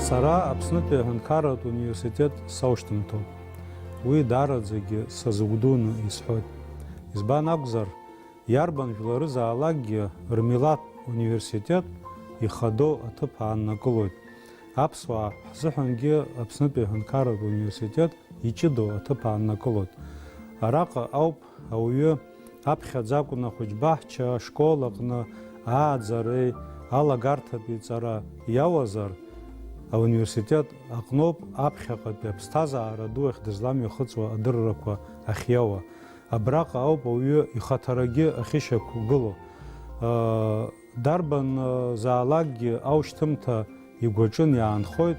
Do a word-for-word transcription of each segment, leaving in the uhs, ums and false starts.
Сара Аԥснытәи аҳәынҭқарратә университет саушьҭымҭоуп. Уи даараӡагьы сазыгәдуны исҳәоит. Избан акәзар, иарбан жәларызаалакгьы рмилаҭ университет ихадоу аҭыԥ ааннакылоит. Аԥсуаа ҳзыҳәангьы Аԥснытәи аҳәынҭқарратә университет иҷыдоу аҭыԥ ааннакылоит. Араҟа ауп ауаҩы аԥхьаӡа акәны ахәыҷбаҳча, ашкол аҟны ааӡареи алагарҭатәи ҵара иауазар, ауниверситет аҟноуп аԥхьаҟатәи аԥсҭазаара ду ахь дызламҩахыҵуа адыррақәа ахьиауа. Абраҟа ауп ауаҩы ихаҭарагьы ахьышьақәгылоу. Дарбанзаалакгьы аушьҭымҭа игәаҿын иаанхоит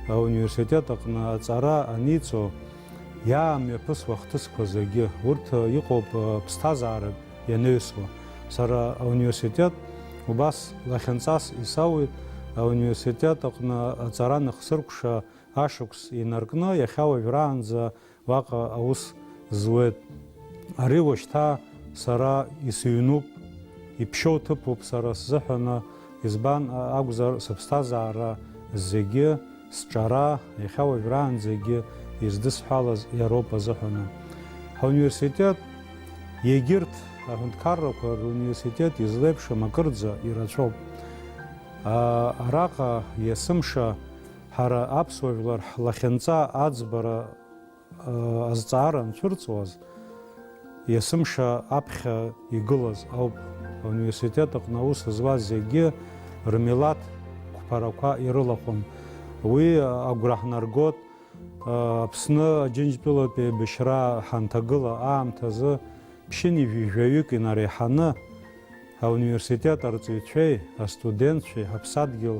ауниверситет аҟны аҵара аниҵо, иаамҩаԥысуа ахҭысқәа зегьы. Урҭ иҟоуп ԥсҭазаарак ианаҩсуа. Сара ауниверситет убас лахьынҵас исауит, ауниверситет аҟны аҵара анахсыркәша ашықәс инаркны, иахьа уажәраанӡа уаҟа аус зуеит. Ари уажәшьҭа сара исыҩнуп, иԥшьоу ҭыԥуп сара сзыҳәаны, избан акәзар, сыԥсҭазаара зегьы, сҿара, иахьа уажәраанӡагьы издысҳәалаз иароуп азыҳәаны. Ҳауниверситет, егьырҭ аҳәынҭқаррақәа руниверситет излеиԥшым акырӡа ирацәоуп. А, араҟа есымша ҳара аԥсуа жәлар ҳлахьынҵа аӡбара азҵаара анцәырҵуаз, есымша аԥхьа игылаз ауп ауниверситет аҟны аус зуаз зегьы рмилаҭ қәԥарақәа ирылахәын. Уи агәра ҳнаргоит, Аԥсны Аџьынџьтәылатәи аибашьра ҳанҭагыла аамҭазы ԥшьынҩажәи жәаҩык инареиҳаны ауниверситет арҵаҩцәеи астудентцәеи ҳаԥсадгьыл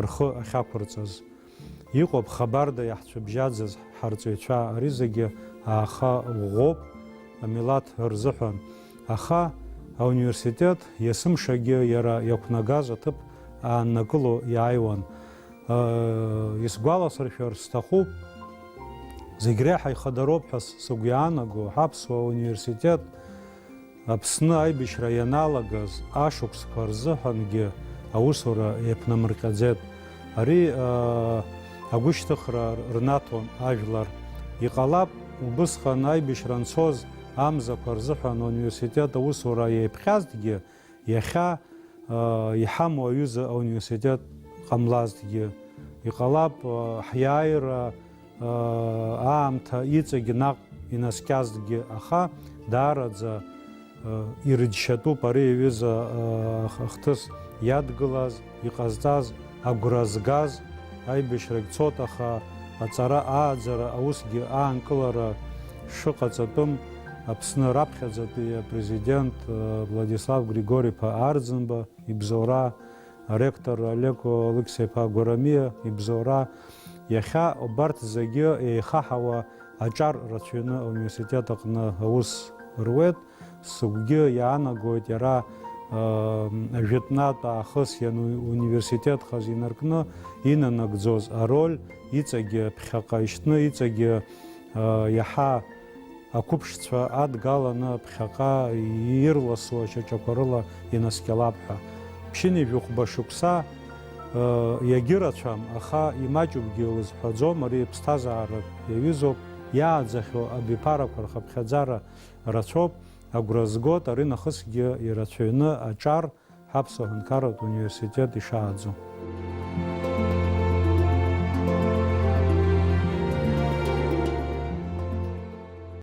рхы ахьақәырҵаз. Иҟоуп хабарда иаҳцәыбжьаӡыз ҳарҵаҩцәа, ари зегьы ааха ӷәӷәоуп амилаҭ рзыҳәан. Аха ауниверситет есымшагьы иара иақәнагаз аҭыԥ ааннакыло иааиуан. Исгәаласыршәар сҭахуп, зегь реиҳа ихадароуп ҳәа сыгәы иаанаго ҳаԥсуа университет Аԥсны аибашьра ианалагаз ашықәсқәа рзыҳәангьы аусура еиԥнамырҟьаӡеит. Ари, аа, агәышьҭыхра рнаҭон ажәлар. Иҟалап, убысҟан аибашьра анцоз амзақәа рзыҳәан ауниверситет аусура еиԥҟьазҭгьы, иахьа, аа, иҳамоу аҩыза ауниверситет ҟамлазҭгьы. Иҟалап, аа, ҳиааира аамҭа иҵегь наҟ инаскьазҭгьы, аха даараӡа ирыџьшьатәуп ари аҩыза ахҭыс иадгылаз, иҟазҵаз, агәра згаз, аибашьрагь цоит, аха аҵара ааӡара аусгьы аанкылара шыҟаҵатәым Аԥсны раԥхьаӡатәи апрезидент Владислав Григори-иԥа Арӡынба ибзоура, аректор Олег Алықьса-иԥа Гәарамиа ибзоура, иахьа убарҭ зегьы еихаҳауа аҿар рацәаҩны ауниверситет аҟны аус руеит. Сыгәгьы иаанагоит иара, аа, ажәытәнатә аахыс иануниверситетхаз инаркны инанагӡоз ароль иҵегьы ԥхьаҟа ишьҭны, иҵегьы, аа, иаҳа ақәыԥшцәа адгаланы ԥхьаҟа ирласу ашьаҿақәа рыла инаскьалап ҳәа. Ԥшьынҩажәи хәба шықәса, ы, иагьырацәам, аха имаҷуп лызҳәаӡом, ари ԥсҭазааратә иаҩызоуп, иааӡахьоу абиԥарақәа рхыԥхьаӡара рацәоуп, агәра згоит ари нахысгьы ирацәаҩны аҿар ҳаԥсуа ҳәынҭқарратә университет ишааӡо.